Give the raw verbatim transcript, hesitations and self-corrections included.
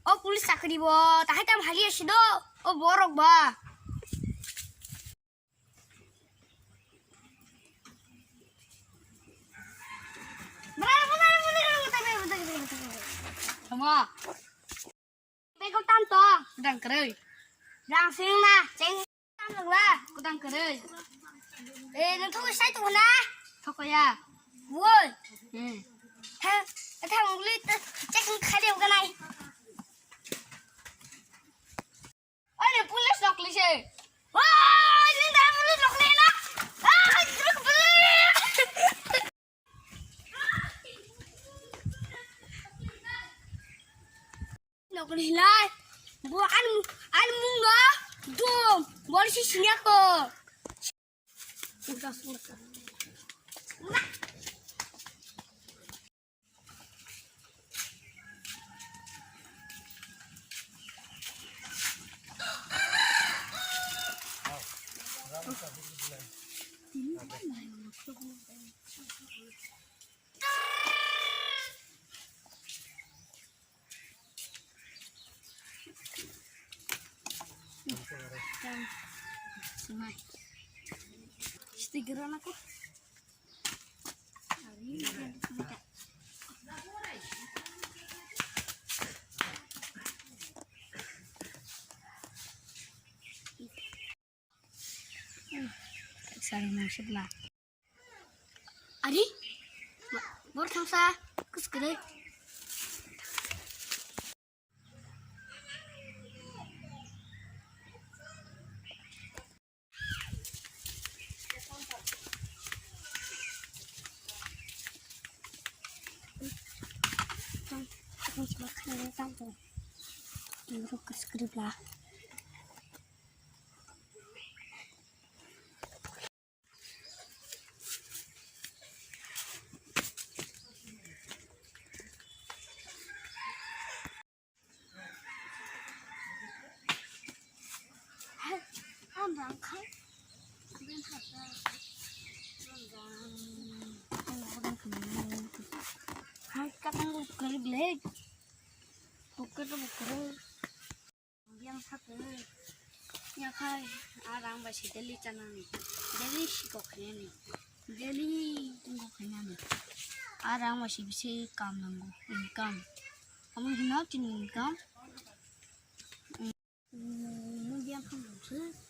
O police chakri bo, tahai tam hali asi do, o borok ba. Tamo. Bego tam to. Dang kerei. Dang sing na, ceng. Tam lagla. Kudang kerei. Eh, nang thok sai tu na. Thok ya. Woi. Hmm. Ha, ta mungli ta cek khali uga nai. Oi, ni police nokli se. Oi, ni da police nokli na. Ah, truk police. Nokni lai. Bo an, an mung no dum. Bor si sinya ko. Stiker anak ko. Sari maksud lah. Ari? Bor thangsa, kus kere. Kus kere bla. Hai, katang ko kali blade. Buka to buka. Yang satu. Ya kai, arang ba si daily channel ni. Daily si kok ni. Daily tunggu kanya ni. Arang ba si bisi kam nanggo, income. Kamu hina chini income. Hmm, yang kamu sih.